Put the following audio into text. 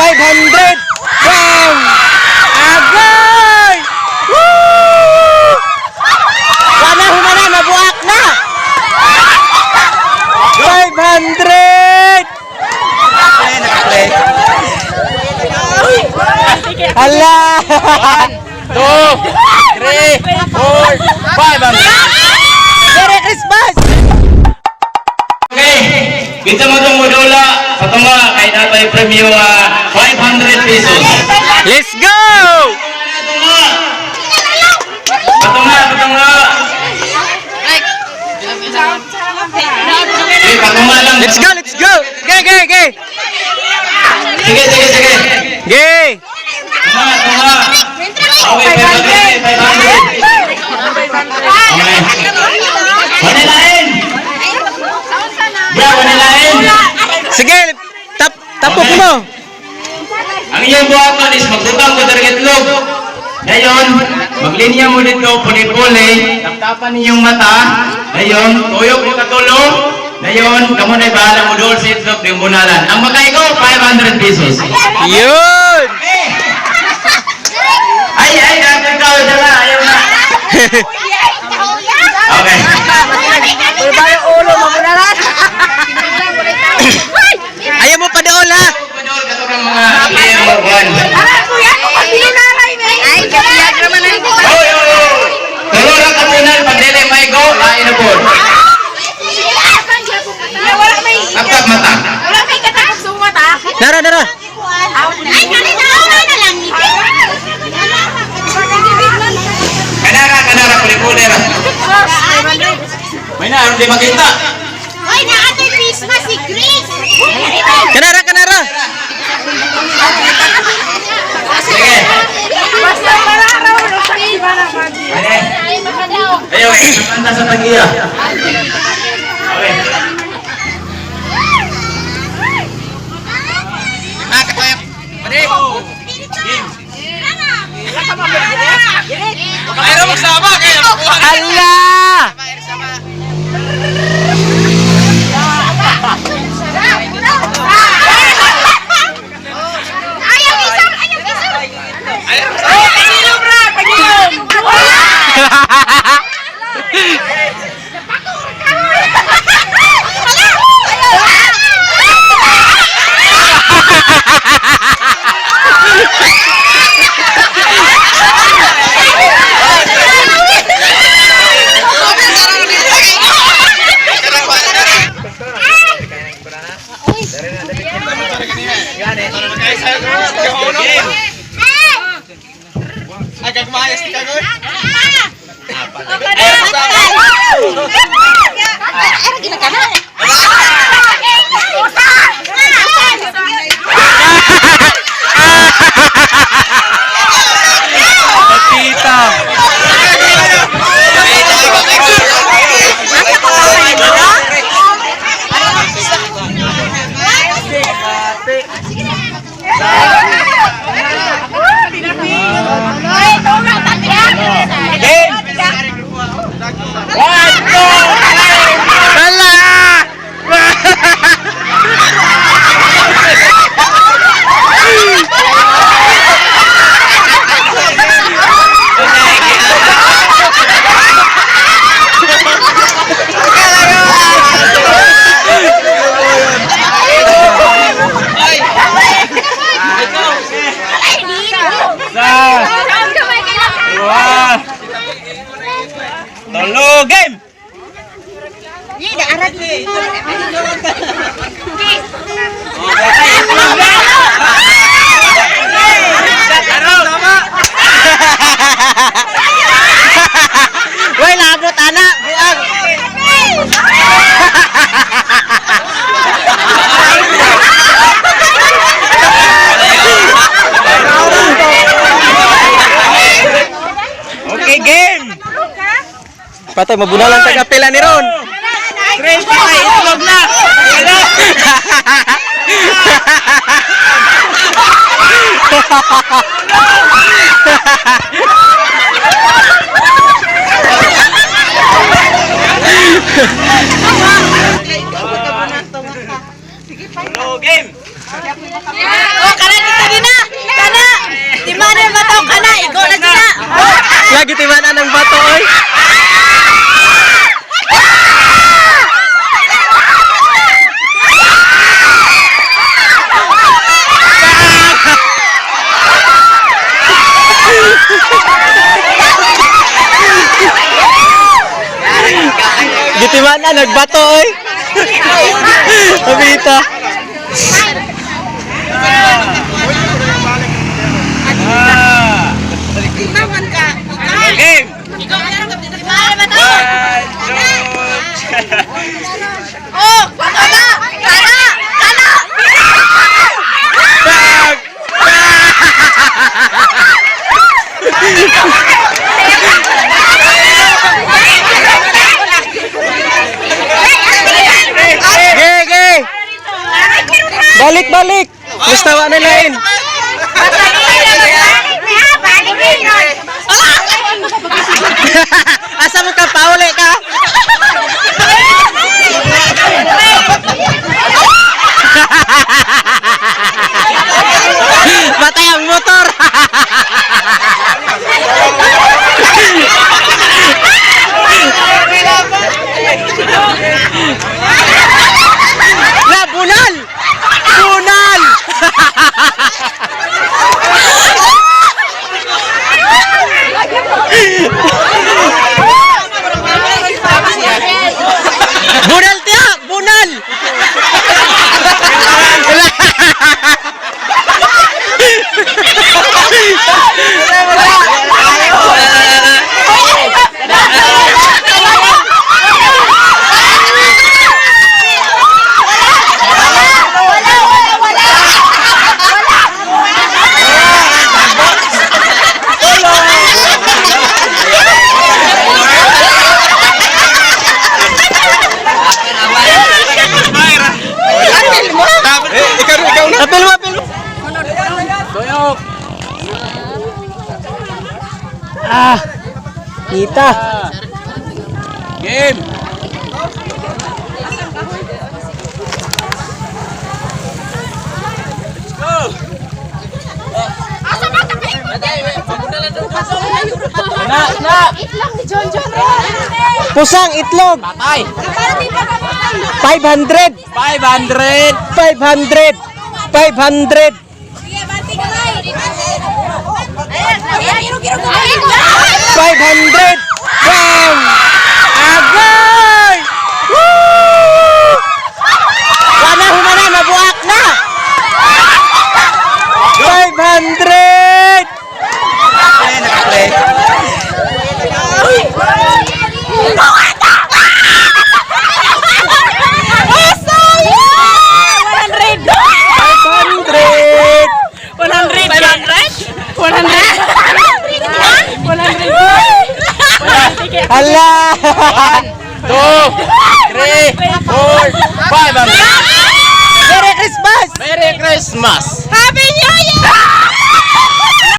500! Bang! Agay! Woo! Wala, humana, nabuak na! 500! Hala! 2, 3, 4, 5. Merry Christmas! Okay. Kita mo itong modula sa tunga kay natay premyo 500 pesos. Let's go! Patunga! Patunga, patunga. Okay, patunga lang. Let's go, let's go! Gay, gay, gay! Sige, sige, sige. Gay! Tunga, tunga. Okay, 500, 500. Okay. Wanilain! Yeah, wanilain! Sige, tapok mo! Ang iyong buhaton is magbutang ko dari itlog. Ngayon, maglinya mo dito, puli-puli, taptapan ninyong mata. Ngayon, tuyok mo katulo. Ngayon, kamo na bahala mo doon sa itlog, di bunalan. Ang makaigo, 500 pesos. Yun! Ay, ay, ikaw, dala, ayaw na. Okay. Ayaw mo pa doon ha! Padol, katong mga player mo, Juan. Oy, oy, oy. Tulo ra ka bunal, pag dili may go, lain na po. Taptap mata. Nara, nara! Ay, na lang ni. Kanara, kanara, puli-puli ra. May na, aron di makita. Ay, na ate Christmas si Chris. Kanara, kanara! Sige. Basta para raw sa iba naman. Ane. Ayaw, kanta sa tagiya. Okay. Ala! Ayaw isang, ayaw isang. Oh, pasilong ra, pagilom. Patita! Game! 1, 2, 3! Ala! Sa, dua, tolo, game! Way, labot, ana! Buang! Okay, game! Patay, mabunalan taga pila ni Ron! 3, patay, itlog na! Wala! Tulo, game! Oh, karan. Igo na sila. Lagi timanan ang bato oy. Gitimanan nagbato oy. Abita. Timawan ka. Game! Ikaw na lang. Timawan ba to? One, two, Oh, kana! Kana! Kana! Bag! Ge, ge. Balik, balik. Basta wa na lain. Asa mo ka pauli ka? Patay ang motor. La bunal. Bunal. Bunal tiya, bunal. Ikaw, ikaw na. Apil mo, apil mo. Tuyok! Ah. Kita. Game! Let's go! Na, na. Itlog ni John John Ron. Pusang itlog. Patay! 500. 500! 500. 500. 500. Bang! Agay! Woo! Wala humana, nabuak na! 500! Nakaplay. 500! Hala! 2, 3, 4, 500! Merry Christmas! Merry Christmas! Happy New Year!